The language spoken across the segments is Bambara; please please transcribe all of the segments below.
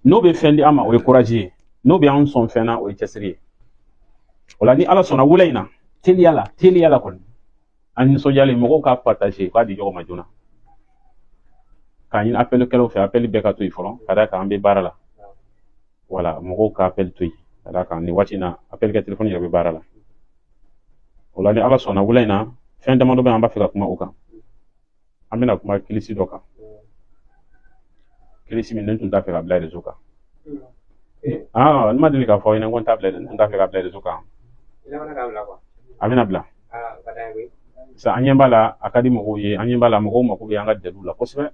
N'o bɛ fɛn di an ma, o ye courage ye. N'o bɛ an sɔn fɛn na, o ye cɛsiri ye. O la, ni Ala sɔnna, wula in na, teliya la, teliya la kɔni, an nisɔndiyalen, mɔgɔw k'a partager, k'a di ɲɔgɔn ma joona, k'a ɲini appel kɛlaw fɛ, appel bɛɛ ka to yen fɔlɔ, ka d'a kan an bɛ baara la. Wala mɔgɔw ka appel to yen, ka d'a kan nin waati in na, appel kɛ téléphone yɛrɛ bɛ baara la. O la, ni Ala sɔnna, wula in na, fɛn damadɔ bɛ yen, an b'a fɛ ka kuma o kan. An bɛna kuma kilisi dɔ kan, kilisi min ne tun t'a fɛ ka bila réseau kan. Ah, n ma deli k'a fɔ aw ɲɛna ko n t'a bila, n tun t'a fɛ ka bila réseau kan. A bɛna bila sa, an ɲɛ b'a la, a ka di mɔgɔw ye, an ɲɛ b'a la, mɔgɔw mako bɛ an ka dalilu la kosɛbɛ.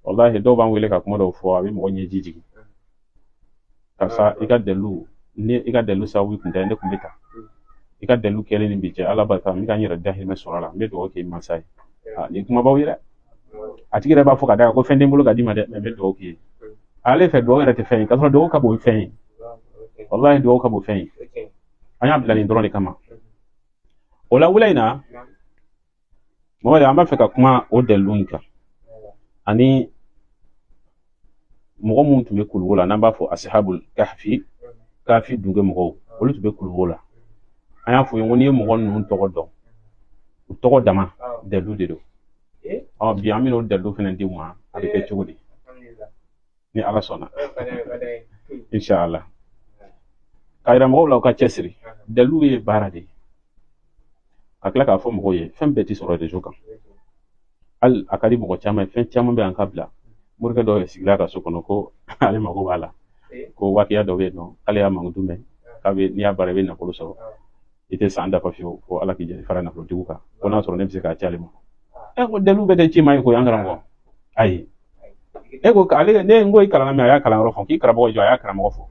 Walahi, dɔw b'an wele ka kuma dɔw fɔ, a bɛ mɔgɔ ɲɛji jigin. Karisa, i ka dalilu ne, i ka dalilu sababu tun tɛ ne tun bɛ taa. I ka dalilu kɛlen ni bi cɛ, Ala barika, n bɛ ka n yɛrɛ dahirimɛ sɔrɔ a la, n bɛ dugawu k'i mansa ye. Aa, nin kumabaw ye dɛ. A tigi yɛrɛ b'a fɔ ka d'a kan ko fɛn tɛ n bolo ka d'i ma dɛ, mɛ n bɛ dugawu k'i ye. Ale fɛ, dugawu yɛrɛ tɛ fɛn ye, k'a sɔrɔ dugawu ka bon fɛn ye. Walahi, dugawu ka bon fɛn ye. An y'a bila nin dɔrɔn de kama. O la, wula in na, Mamadu, an b'a fɛ ka kuma o dalilu in kan, ani mɔgɔ minnu tun bɛ kuluwo la, n'an b'a fɔ asihabul kahfi, kafi dunge mɔgɔw, olu tun bɛ kuluwo la. An y'a fɔ ye ko n'i ye mɔgɔ ninnu tɔgɔ dɔn, u tɔgɔ dama dalilu de don. Ɔ bi, an bɛna o dalilu fana di u ma. A bɛ kɛ cogo di, ni Ala sɔnna, inshallah, k'a yira mɔgɔw la u ka cɛsiri. Dalilu ye baara de ye. Ka tila k'a fɔ mɔgɔw ye, fɛn bɛɛ ti sɔrɔ réseau kan. Hali a ka di mɔgɔ caman ye, fɛn caman bɛ an ka bila. Morikɛ dɔ yɛrɛ sigira a ka so kɔnɔ ko ale mako b'a la, ko waatiya dɔ bɛ yen nɔ, k'ale y'a mankutu mɛn k'a bɛ, n'i y'a baara, i bɛ nafolo sɔrɔ, i tɛ san dafa fiyewu, ko Ala k'i jɛ fara nafolotigiw kan, ko n'a sɔrɔ ne bɛ se k'a ci ale ma. Ɛ, ko dalilu bɛɛ tɛ ci ma ye koyi, an karamɔgɔ. Ayi, e ko ale ne, n ko i kalanna min, a y'a kalanyɔrɔ fɔ, k'i karamɔgɔ jɔ, a y'a karamɔgɔ fɔ,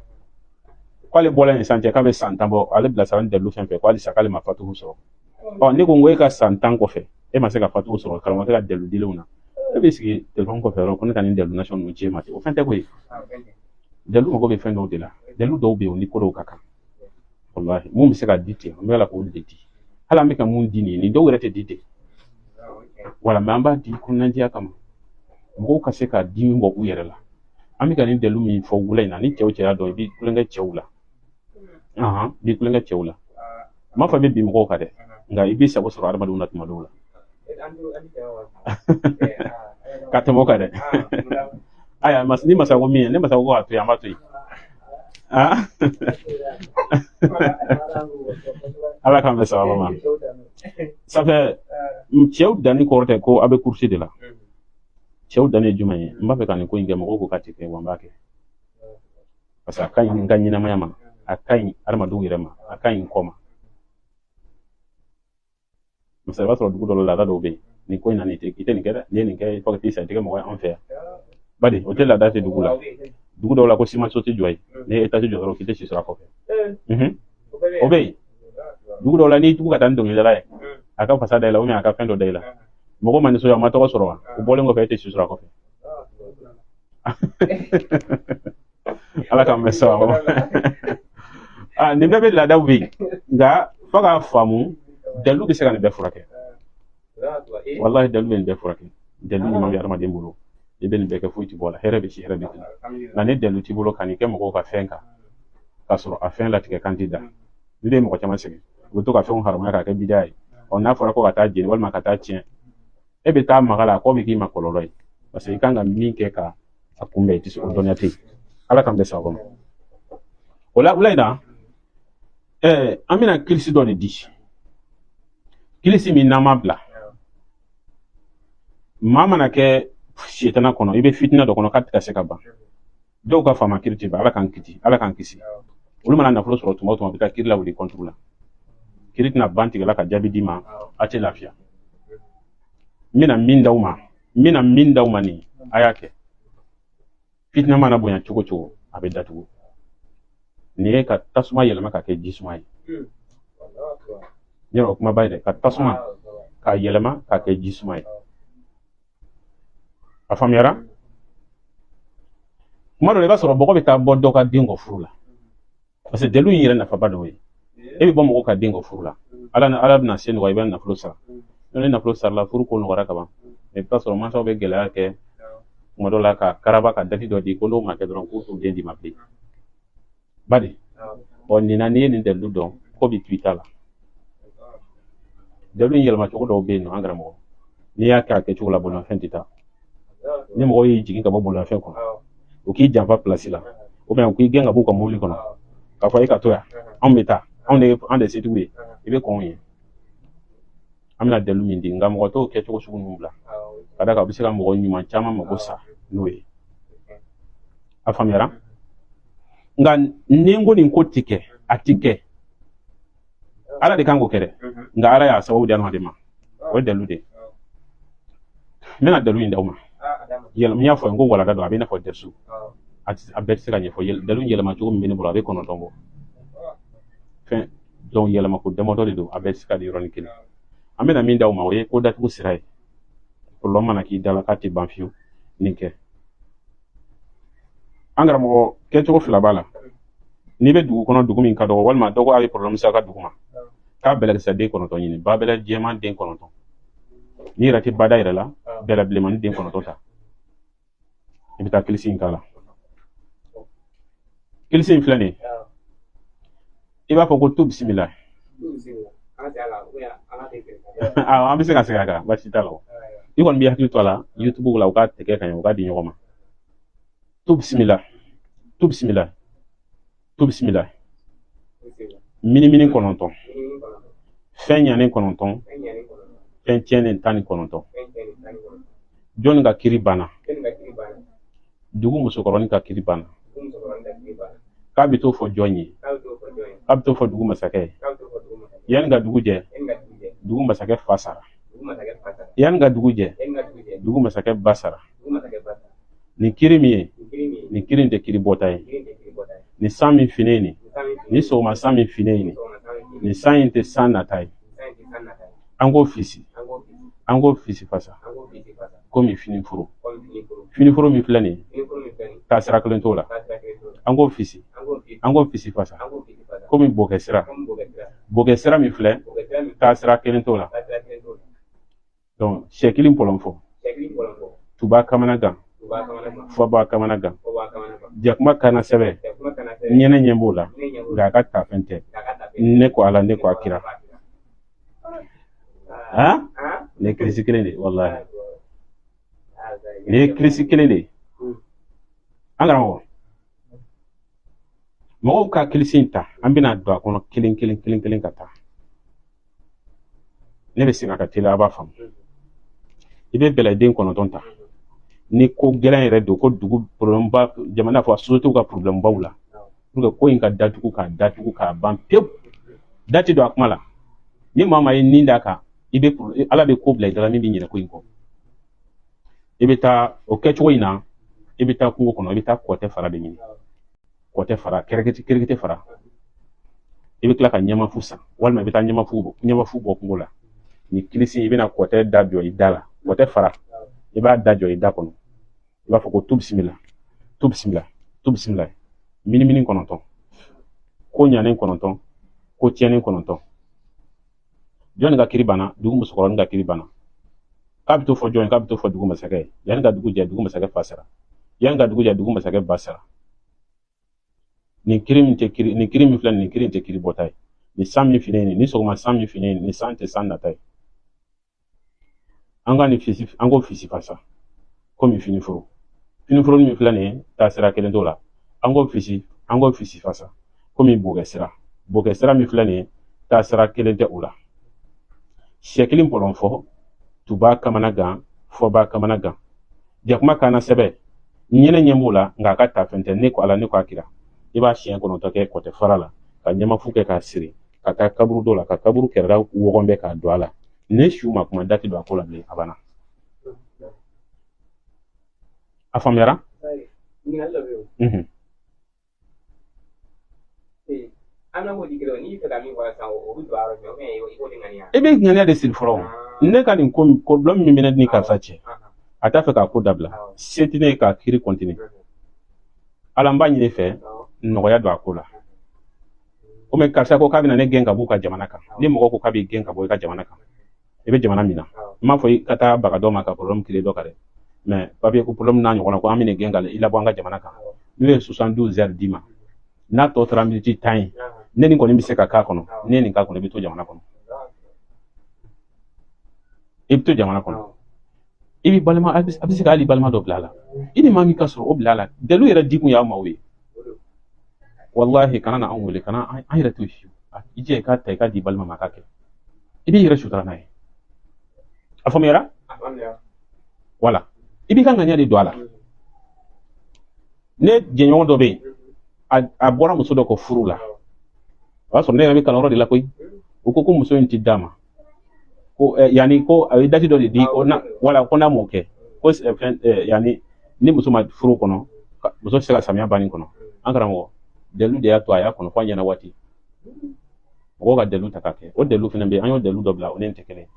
k'ale bɔla yen sisan cɛ, k'a bɛ san 10 bɔ, ale bilasira ni dalilu fɛn fɛn, ko halisa k'ale ma fatugu sɔrɔ. Ɔ, ne ko n ko e ka san 10 kɔfɛ, e ma se ka fatugu sɔrɔ karamɔgɔkɛ ka dalilu dilenw na, e bɛ sigi telefɔni kɔfɛ yɔrɔ ko ne ka nin dalilu nasɔn ninnu ci e ma ten, o fɛn tɛ koyi. Dalilu mago bɛ fɛn dɔw de la. Dalilu dɔw bɛ yen, o ni ko dɔw ka kan. Walahi, mun bɛ se ka di ten, an bɛ la k'olu de di. Hali an bɛ ka mun di nin ye, nin dɔw yɛrɛ tɛ di ten. Wala, mɛ an b'a di kɔnɔnajɛya kama, mɔgɔw ka se ka dimi bɔ u yɛrɛ la. An bɛ ka nin dalilu min fɔ wula in na, ni cɛw cɛya dɔn, i bɛ tulonkɛ cɛw la. Ahan, i bɛ tulonkɛ cɛw la. N m'a fɔ i bɛ bin mɔgɔw kan dɛ, nka i bɛ sago sɔrɔ adamadenw na tuma dɔw la ka tɛmɛ o kan dɛ. Ayiwa, ni masa ko min ye, ne masa ko k'a to yen, an b'a to yen. Ala k'an bɛn sababa ma. Sanfɛ cɛw danni kɔrɔ tɛ ko aw bɛ kurusi de la. Cɛw danni ye jumɛn ye? N b'a fɛ ka nin ko in kɛ, mɔgɔw ko k'a tɛ kɛ, wa n b'a kɛ, parce que a ka ɲi n ka ɲɛnamaya ma, a ka ɲi adamadenw yɛrɛ ma, a ka ɲi n kɔ ma. Misali, i b'a sɔrɔ dugu dɔ la, laada dɔw bɛ yen, nin ko in na, nin tɛ, i tɛ nin kɛ dɛ, n'i ye nin kɛ, fo ka t'i sa, i tɛ kɛ mɔgɔ ye anw fɛ yan. Bari o tɛ laada tɛ dugu la. Dugu dɔw la, ko simanso tɛ jɔ yen, n'i ye étage jɔ dɔrɔn, k'i tɛ si sɔrɔ a kɔfɛ. O bɛ yen. Dugu dɔw la, n'i tugu ka taa ni dɔnkilidala ye, a ka fasa da i la, a ka fɛn dɔ da i la, mɔgɔ ma nisɔndiya, o ma tɔgɔ sɔrɔ wa, o bɔlen kɔfɛ, e tɛ si sɔrɔ a kɔfɛ. Ala k'an bɛn sababu ma. Aa, nin bɛɛ bɛ laadaw bɛ yen, nka f'a k'a faamu, dalilu bɛ se ka nin bɛɛ furakɛ. Walahi, dalilu bɛ nin bɛɛ furakɛ. Dalilu ɲuman bɛ adamaden bolo, i bɛ nin bɛɛ kɛ, foyi ti bɔ a la, hɛrɛ bɛ si, hɛrɛ bɛ tilen. Nka ni dalilu t'i bolo ka nin kɛ mɔgɔw ka fɛn kan, k'a sɔrɔ a fɛn latigɛ kan t'i da, ni de ye mɔgɔ caman sɛgɛn, u bɛ to ka fɛnw haramuya k'a kɛ bidiya ye. Ɔ, n'a fɔra ko ka taa jeni walima ka taa tiɲɛ, e bɛ taa maga la, a kɔ bɛ k'i ma kɔlɔlɔ ye, parce que i kan ka min kɛ ka a kunbɛn, i tɛ se, o dɔnniya tɛ yen. Ala k'an bɛn sababu ma. O la, wula in na, an bɛna kilisi dɔ de di, kilisi min n'an ma bila, maa mana kɛ sitana kɔnɔ, i bɛ fitina dɔ kɔnɔ k'a tɛ ka se ka ban. Dɔw ka faama kiri tɛ ban, Ala k'an kisi, Ala k'an kisi. Olu mana nafolo sɔrɔ tuma o tuma, u bɛ taa kiri lawuli kɔnturu la, kiri tɛna ban tigɛ la ka jaabi d'i ma, a tɛ lafiya. N bɛna min d'aw ma, n bɛna min d'aw ma nin, a y'a kɛ, fitina mana bonya cogo cogo, a bɛ datugu. Nin ye ka tasuma yɛlɛma ka kɛ jisuma ye. Yɔrɔ o kumaba ye dɛ, ka tasuma k'a yɛlɛma ka kɛ jisuma ye. A faamuyara? Kuma dɔ la, i b'a sɔrɔ bɔgɔ bɛ taa bɔ dɔ ka den kɔ furu la, parce que dalilu in yɛrɛ nafaba dɔ ye, e bɛ bɔ mɔgɔw ka den kɔ furu la, Ala ni Ala bɛna se nɔgɔya, i bɛ nafolo sara. Ni nafolo sarala, furu ko nɔgɔyara ka ban. I bɛ taa sɔrɔ mansaw bɛ gɛlɛya kɛ. Tuma dɔ la ka karaba ka date dɔ di, ko n'o ma kɛ dɔrɔn k'u t'u den d'i ma bilen. Badi ɔ, nin na, n'i ye nin dalilu dɔn, ko b'i to i ta la. Dalilu in yɛlɛma cogo dɔw bɛ yen nɔ, an karamɔgɔ, n'i y'a kɛ a kɛcogo la, bolimafɛn tɛ taa. Ni mɔgɔ y'i jigin ka bɔ bolimafɛn kɔnɔ, u k'i janfa pilasi la, ou bien u k'i gɛn ka b'u ka mobili kɔnɔ k'a fɔ e ka to yan, anw bɛ taa, anw de an de setigiw ye, i bɛ kɔn ye. An bɛna dalilu min di, nka mɔgɔ t'o kɛcogo sugu ninnu bila, ka d'a kan a bɛ se ka mɔgɔ ɲuman caman mago sa n'o ye. A faamuyara? Nka ni n ko nin ko ti kɛ, a ti kɛ. Ala de kan k'o kɛ dɛ, nka Ala y'a sababu di adamaden ma. O ye dalilu de ye. N bɛna dalilu in d'aw ma. Yɛlɛ, n y'a fɔ n ko walada don, a bɛ i n'a fɔ dɛrisu, a bɛɛ tɛ se ka ɲɛfɔ. Dalilu yɛlɛma cogo min bɛ ne bolo, a bɛ 9 bɔ. Fɛn donc yɛlɛma ko damadɔ de don, a bɛɛ tɛ se ka di yɔrɔnin kelen. An bɛna min d'aw ma, o ye ko datugu sira ye. Kɔlɔlɔ mana k'i da la k'a tɛ ban fiyewu, nin kɛ. An karamɔgɔ, kɛcogo fila b'a la. N'i bɛ dugu kɔnɔ, dugu min ka dɔgɔ, walima dɔgɔ a bɛ problème se a ka dugu ma, k'a bɛlɛkisɛ den 9 ɲini, ba bɛlɛ jɛman den 9. N'i yɛrɛ tɛ bada yɛrɛ la, bɛlɛ bilenmanin den 9 ta, i bɛ taa kilisi in k'a la. Kilisi in filɛ nin ye, i b'a fɔ ko tu bisimila. Awɔ, an bɛ se ka segin a kan, baasi t'a la. O i kɔni b'i hakili to a la, YouTube la, u ka tɛgɛ ka ɲɛ, u ka di ɲɔgɔn ma. Tu bisimila, tu bisimila, tu bisimila, minimini 9, fɛn ɲanen 9, fɛn tiɲɛnen 19. Jɔnni ka kiri banna? Dugu musokɔrɔnin ka kiri banna. K'a bɛ t'o fɔ jɔn ye? K'a bɛ t'o fɔ dugu masakɛ ye. Yanni ka dugu jɛ, dugu masakɛ fa sara. Yanni ka dugu jɛ, dugu masakɛ ba sara. Nin kiri min ye nin kiri in tɛ kiri bɔta ye. Nin san min finnen nin, nin sɔgɔma san min finnen nin, nin san in tɛ san nata ye. An k'o fisi, an k'o fisi fasa komi finiforo. Finiforo min filɛ nin ye, taa sira kelen t'o la. An k'o fisi, an k'o fisi fasa komi bokɛ sira. Bokɛ sira min filɛ, taa sira kelen t'o la. Donc sɛ kelen pɔlɔn fɔ, tuba kamana gan, fɔba kamana gan, jakuma kana sɛbɛ, ɲɛnɛ ɲɛ b'o la, nka a ka tafɛn tɛ. Ne ko Ala, ne ko a kira. Han, nin ye kilisi kelen de ye, walahi nin ye kilisi kelen de ye. An karamɔgɔ, mɔgɔw ka kilisi in ta, an bɛna don a kɔnɔ kelen kelen kelen kelen ka taa. Ne bɛ segin a ka teliya, a b'a faamu. I bɛ bɛlɛden 9 ta. Ni ko gɛlɛn yɛrɛ don, ko dugu problème ba, jamana fɔ société ka problème baw la, pour que ko in ka datugu, k'a datugu k'a ban pewu, da tɛ don a kuma la. Ni maa maa ye nin d'a kan, i bɛ Ala bɛ ko bila i da la min bɛ ɲinɛ ko in kɔ. I bɛ taa o kɛcogo in na, i bɛ taa kungo kɔnɔ, i bɛ taa kɔtɛ fara de ɲini, kɔtɛ fara, kɛrɛkɛtɛ kɛrɛkɛtɛ fara. I bɛ tila ka ɲɛmafu san, walima i bɛ taa ɲɛmafu bɔ kungo la. Ni kilisi, i bɛna kɔtɛ da jɔ i da la, kɔtɛ fara, i b'a da jɔ i da kɔnɔ. I b'a fɔ ko tu bisimila, tu bisimila, tu bisimila, minimini 9, ko ɲanen 9, ko tiɲɛnen 9. Jɔnni ka kiri banna? Dugu musokɔrɔnin ka kiri banna. K'a bɛ t'o fɔ jɔn ye? K'a bɛ t'o fɔ dugu masakɛ ye. Yanni ka dugu jɛ, dugu masakɛ fa sara. Yanni ka dugu jɛ, dugu masakɛ ba sara. Nin kiri min tɛ kiri, nin kiri min filɛ nin kiri in tɛ kiri bɔta ye. Nin san min finnen nin, sɔgɔma san min finnen nin, san tɛ san nata ye. An ka nin fisi, an k'o fisi fasa komi finiforo. Finiforo min filɛ nin ye, taa sira kelen t'o la. An k'o fisi, an k'o fisi fasa komi bokɛ sira. Bokɛ sira min filɛ nin ye, taa sira kelen tɛ o la. Sɛ kelen pɔlɔn fɔ, tuba kamana gan, fɔba kamana gan, jakuma kana sɛbɛ, ɲɛnɛ ɲɛ b'o la, nka a ka tafɛn tɛ. Ne ko Ala, ne ko a kira. I b'a siɲɛ 9 kɛ kɔtɛ fara la, ka ɲɛmafu kɛ k'a siri, ka taa kaburu dɔ la, ka kaburu kɛrɛda wɔgɔn bɛ k'a don a la. Ne su ma kuma, da tɛ don a ko la bilen, a banna. A faamuyara? I bɛ ŋaniya de siri fɔlɔ. Ne ka nin ko problème min bɛ ne ni karisa cɛ, a t'a fɛ k'a ko dabila, se tɛ ne ye k'a kiri continuer. Ala, n b'a ɲini fɛ, nɔgɔya don a ko la. Komi karisa ko k'a bɛna ne gɛn ka b'u ka jamana kan. Ni mɔgɔ ko k'a b'i gɛn ka bɔ i ka jamana kan, i bɛ jamana min na, n m'a fɔ i ka taa baga dɔ ma ka problème créer dɔ kan dɛ. Mais papier ko problème n'a ɲɔgɔnna, ko an bɛ nin gɛn ka i labɔ an ka jamana kan, n'u ye 72 heures d'i ma, n'a tɔ taara miniti 10 ye, ne nin kɔni bɛ se ka k'a kɔnɔ. Ne ye nin k'a kɔnɔ, i bɛ to jamana kɔnɔ, i bɛ to jamana kɔnɔ. I b'i balima, a bɛ se ka hali balima dɔ bila a la, i ni maa min ka sɔrɔ, o bila a la. Dalilu yɛrɛ di kun y'aw maaw ye. Walahi, kana na anw wele, kana an yɛrɛ to yen fiyewu. I jɛ, i k'a ta, i k'a di balima ma, a k'a kɛ, i b'i yɛrɛ sutura n'a ye. A faamuyara? Wala i b'i ka ŋaniya de don a la. Ne jɛɲɔgɔn dɔ bɛ yen, a bɔra muso dɔ kɔ furu la. O y'a sɔrɔ ne yɛrɛ bɛ kalanyɔrɔ de la koyi. U ko ko muso in ti d'a ma, ko yanni ko a ye date dɔ de di, ko na wala ko n'a m'o kɛ, ko fɛn, yanni ni muso ma furu kɔnɔ, muso tɛ se ka samiya banni kɔnɔ. An karamɔgɔ, dalilu de y'a to a y'a kɔnɔ fo a ɲɛna waati. Mɔgɔw ka dalilu ta k'a kɛ, o dalilu fana bɛ yen, an y'o dalilu dɔ bila, o ni nin tɛ kelen ye.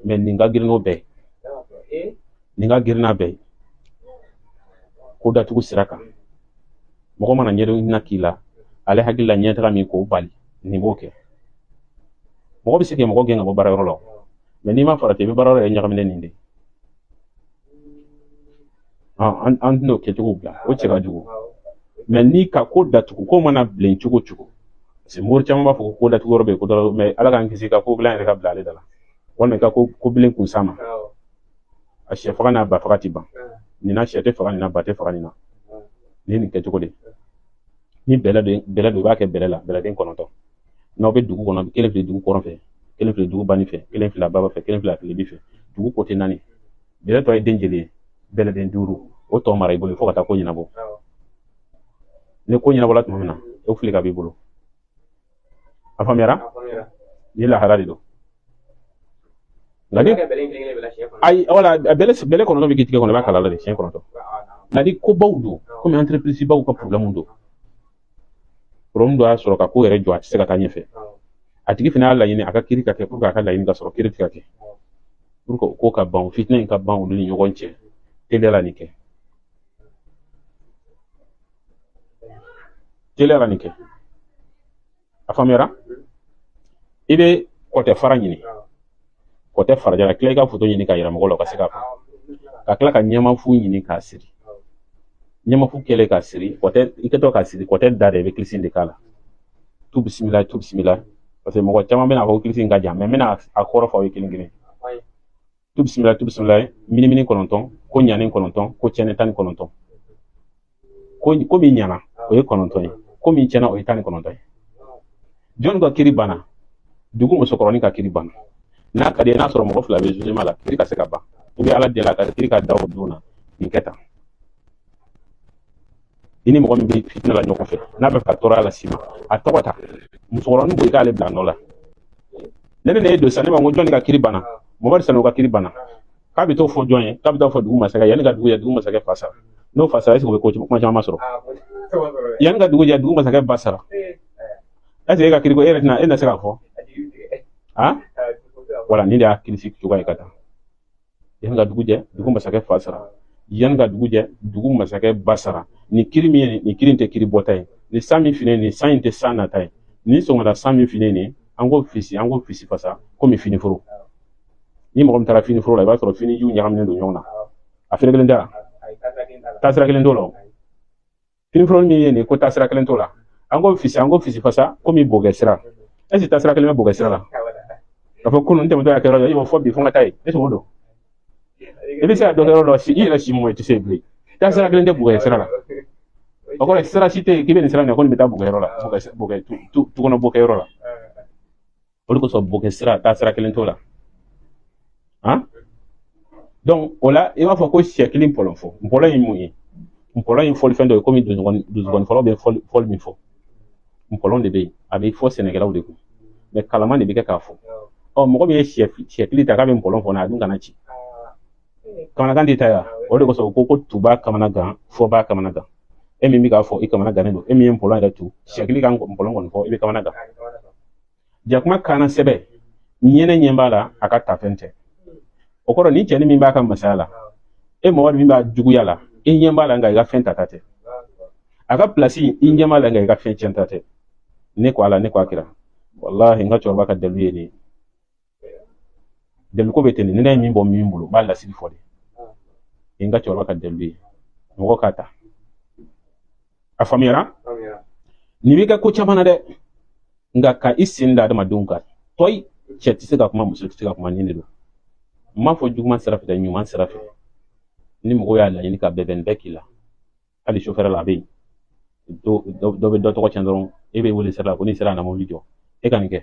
Mais nin ka girin n'o bɛɛ ye, nin ka girin n'a bɛɛ ye. Ko datugu sira kan, mɔgɔ mana ɲɛdɔn k'i la, ale hakili la ɲɛtaga min k'o bali, nin b'o kɛ. Mɔgɔ bɛ se ka mɔgɔ gɛn ka bɔ baarayɔrɔ la, mais n'i ma farati, i bɛ baarayɔrɔ yɛrɛ ɲagaminen nin de. An tɛn'o kɛcogo bila, o cɛ ka jugu. Mais ni ka ko datugu, ko mana bilen cogo cogo, parce que mori caman b'a fɔ ko datugu yɔrɔ bɛ yen, ko dɔ, mais Ala k'an kisi ka ko bilen yɛrɛ ka bila ale da la, walima i ka ko bilen kun s'a ma. A sɛ faga n'a ba faga ti ban nin na, sɛ tɛ faga nin na, ba tɛ faga nin na. Nin nin kɛcogo de, ni bɛlɛ don, bɛlɛ don, i b'a kɛ bɛlɛ la, bɛlɛden 9. N'aw bɛ dugu kɔnɔ, kelen fili dugu kɔrɔn fɛ, kelen fili dugu bani fɛ, kelen fili baba fɛ, kelen fili tilebi fɛ, dugu côté naani. Bɛlɛ tɔ ye den jeli ye? Bɛlɛden 5. O tɔ mara i bolo fo ka taa ko ɲɛnabɔ. Ni ko ɲɛnabɔla tuma min na, o fili ka b'i bolo. A faamuyara? Ni lahara de don. Nka ni ayi, wala bɛlɛ 9 bɛ k'i tigɛ kɔnɔ, i b'a kala la de siɲɛ 9. Nka ni kobaw don, komi entreprise baw ka problème don, problème dɔ y'a sɔrɔ ka ko yɛrɛ jɔ, a tɛ se ka taa ɲɛfɛ. A tigi fana y'a laɲini a ka kiiri ka kɛ pour que a ka laɲini ka sɔrɔ, kiiri tɛ ka kɛ pour que ko ka ban, fitinɛ in ka ban olu ni ɲɔgɔn cɛ teliya la. Nin kɛ teliya la, nin kɛ. A faamuyara? I bɛ kɔtɛ fara ɲini, kɔtɛ farajɛla, tila i ka foto ɲini k'a yira mɔgɔw la, u ka se k'a fɔ, ka tila ka ɲɛmafu ɲini k'a siri. Ɲɛmafu kɛlen k'a siri, kɔtɛ i kɛtɔ k'a siri, kɔtɛ da de, i bɛ kilisi de k'a la. Tu bisimila, tu bisimila, parce que mɔgɔ caman bɛna fɔ ko kilisi in ka jan, mais n bɛna a kɔrɔ fɔ aw ye kelen kelen. Tu bisimila, tu bisimila, minimini 9, ko ɲanen 9, ko tiɲɛnen 19. Ko min ɲana, o ye 9 ye, ko min tiɲɛna, o ye 19 ye. Jɔnni ka kiri banna? Dugu musokɔrɔnin ka kiri banna. N'a ka di ye, n'a sɔrɔ mɔgɔ fila bɛ jugement la, kiri ka se ka ban, i bɛ Ala deli a ka kiri ka da o don na. Nin kɛ tan, i ni mɔgɔ min bɛ fitinɛ la ɲɔgɔn fɛ, n'a bɛ fɛ ka tɔɔrɔya las'i ma, a tɔgɔ ta, musokɔrɔnin ko i k'ale bila nɔ la. Ne ye don sisan, ne b'a fɔ ko jɔnni ka kiri banna? Mamadu Sanogo ka kiri banna. K'a bɛ t'o fɔ jɔn ye? K'a bɛ taa fɔ dugu masakɛ. Yanni ka dugu jɛ, dugu masakɛ fa sara. N'o fa sara, est-ce que o bɛ ko kuma caman sɔrɔ? Yanni ka dugu jɛ, dugu masakɛ ba sara. Est-ce que e ka kiri ko e yɛrɛ tɛna, e na se k'a fɔ? Han, wala nin de y'a kilisi cogoya ye ka taa. Yanni ka dugu jɛ, dugu masakɛ fa sara. Yanni ka dugu jɛ, dugu masakɛ ba sara. Nin kiri min ye, nin kiri in tɛ kiri bɔta ye. Nin san min finen, nin san in tɛ san nata ye. Nin sɔgɔmada san min finen nin, an ko fisi, an ko fisi fasa komi finiforo. Ni mɔgɔ min taara finiforo la, i b'a sɔrɔ finijiw ɲagaminen don ɲɔgɔn na. A fɛnɛ kelen tɛ wa? Taasira kelen t'o la. Finiforo min ye nin ko taasira kelen t'o la. An ko fisi, an ko fisi fasa komi bokɛ sira. Est ce que taasira kelen bɛ bokɛ sira la? K'a fɔ kunun n tɛmɛtɔ y'a kɛ yɔrɔ dɔ, i b'o fɔ bi fo n ka taa yen. Est ce que o don? I bɛ se ka dɔ kɛ yɔrɔ dɔ, i yɛrɛ si mɔgɔ i tɛ se yen bilen. Taasira kelen tɛ bokɛ sira la. O kɔrɔ ye sira si tɛ yen k'i bɛ nin sira minɛ ko nin bɛ taa bokɛ yɔrɔ la, bokɛ tu kɔnɔ bokɛ yɔrɔ la. O de kosɔn bokɛ sira, taasira kelen t'o la. Han, donc o la i b'a fɔ ko sɛ kelen pɔlɔn fɔ. Npɔlɔn ye mun ye? Npɔlɔn ye fɔlifɛn dɔ ye, komi dusukɔni fɔlɔ bɛ fɔli min fɔ. Npɔlɔn de bɛ yen, a bɛ fɔ sɛnɛkɛlaw de kun, mais kalama de bɛ kɛ k'a fɔ. Ɔ, mɔgɔ min ye sɛ kili ta k'a bɛ npɔlɔn fɔ, a dun kana ci, kamanagan tɛ taa yan. O de kosɔn u ko ko tuba kamanagan, fɔba kamanagan. E min bɛ k'a fɔ, i kamana gannen don. E min ye npɔlɔn yɛrɛ tu, sɛ kili ka npɔlɔn kɔni fɔ, i bɛ kamanagan. Jakuma kana sɛbɛ ɲɛnɛ ɲɛ b'a la, a ka tafɛn tɛ. O kɔrɔ, ni cɛnin min b'a ka masaya la, e mɔgɔ min b'a juguya la, i ɲɛ b'a la, nka i ka fɛn tata tɛ. A ka pilasi, i ɲɛ b'a la, nka i ka fɛn tiɲɛta tɛ. Ne ko Ala, ne ko a kira, walahi, n ka cɛkɔrɔba ka dalilu ye nin ye. Dalilu ko bɛ ten de, ni ne ye min bɔ min bolo, n b'a lasigi fɔ de. Nin ka cɛkɔrɔba ka dalilu ye, mɔgɔ k'a ta. A faamuyara? Nin bɛ kɛ ko caman na dɛ, nka ka i sen da adamadenw kan tɔyi, cɛ tɛ se ka kuma, muso tɛ se ka kuma, nin de don. N m'a fɔ juguman sira fɛ dɛ, ɲuman sira fɛ. Ni mɔgɔw y'a laɲini ka bɛn bɛn bɛɛ k'i la, hali sofɛrɛ la a bɛ yen, dɔ bɛ dɔ tɔgɔ tiɲɛ dɔrɔn, e bɛ wele sira la ko n'i sera a na mobili jɔ, e ka nin kɛ.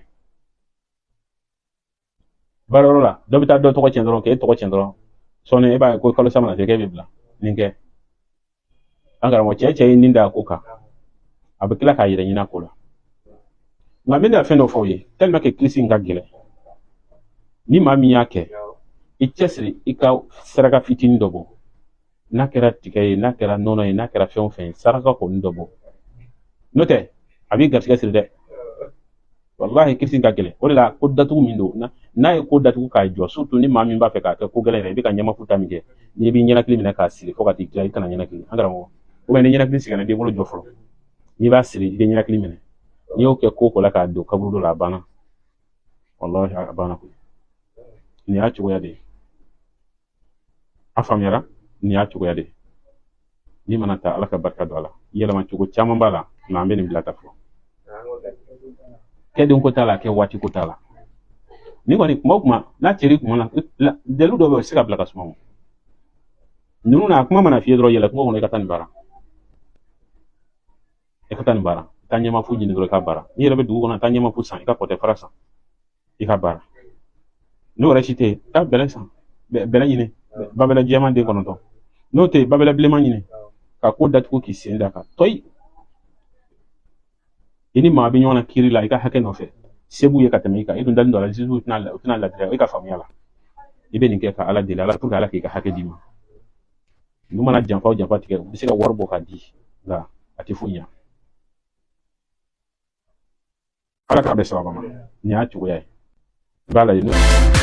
Baarayɔrɔ la, dɔ bɛ taa dɔ tɔgɔ tiɲɛ dɔrɔn, k'e tɔgɔ tiɲɛ dɔrɔn, sɔɔni e b'a ye ko kalo saba mana se k'e bɛ bila. Nin kɛ, an karamɔgɔ, cɛ cɛ ye nin da ko kan, a bɛ tila k'a yɛrɛ ɲini a ko la. Nka n bɛna fɛn dɔ fɔ aw ye, tellement que kilisi in ka gɛlɛn, ni maa min y'a kɛ, i cɛsiri i ka saraka fitinin dɔ bɔ, n'a kɛra tigɛ ye, n'a kɛra nɔnɔ ye, n'a kɛra fɛn o fɛn ye, saraka kɔni dɔ bɔ, n'o tɛ a b'i garisɛgɛ siri dɛ. Walahi, kilisi ka gɛlɛn. O de la ko datugu min don, n'a ye ko datugu k'a jɔ, surtout ni maa min b'a fɛ k'a kɛ ko gɛlɛn yɛrɛ, i bɛ ka ɲɛmafu ta min kɛ, n'i b'i ɲɛnakili minɛ k'a siri fo ka t'i tila, i kana ɲɛnakili. An karamɔgɔ, ou bien ni ɲɛnakili sɛgɛnna, i b'i bolo jɔ fɔlɔ, n'i b'a siri, i bɛ ɲɛnakili minɛ. N'i y'o kɛ ko ko la k'a don kaburudo la, a banna. Walahi, a banna koyi. Nin y'a cogoya de ye. A faamuyara? Nin y'a cogoya de ye. N'i mana ta, Ala ka barika don a la. Yɛlɛma cogo caman b'a la, nka an bɛ nin bila ta fɔlɔ. Kɛden ko t'a la, kɛ waati ko t'a la. Ni kɔni kuma o kuma n'a cɛri kuma na, dalilu dɔw bɛ yen, o tɛ se ka bila ka suma o. Ninnu na, a kuma mana f'i ye dɔrɔn, yɛlɛ kungo kɔnɔ, i ka taa nin baara. I ka taa nin baara. Taa ɲɛmafu ɲini dɔrɔn, i ka baara. N'i yɛrɛ bɛ dugu kɔnɔ, taa ɲɛmafu san, i ka kɔtɛ fara san, i ka baara. N'o yɛrɛ si tɛ yen, taa bɛlɛ san, bɛlɛ ɲini, babɛlɛ jɛman den 9. N'o tɛ yen, babɛlɛ bilenman ɲini, ka ko datugu k'i sen da kan. Tɔyi, i ni maa bɛ ɲɔgɔn na kiiri la, i ka hakɛ nɔfɛ, se b'u ye ka tɛmɛ i kan, i dun dalen don a la, juge tɛna, u tɛna latigɛ i ka faamuya la. I bɛ nin kɛ ka Ala deli, Ala pour que Ala k'i ka hakɛ d'i ma. N'u mana janfa o janfa tigɛ, u bɛ se ka wari bɔ k'a di, nka a tɛ foyi ɲɛ. Ala k'a bɛɛ sababa ma. Nin y'a cogoya ye, i b'a lajɛ.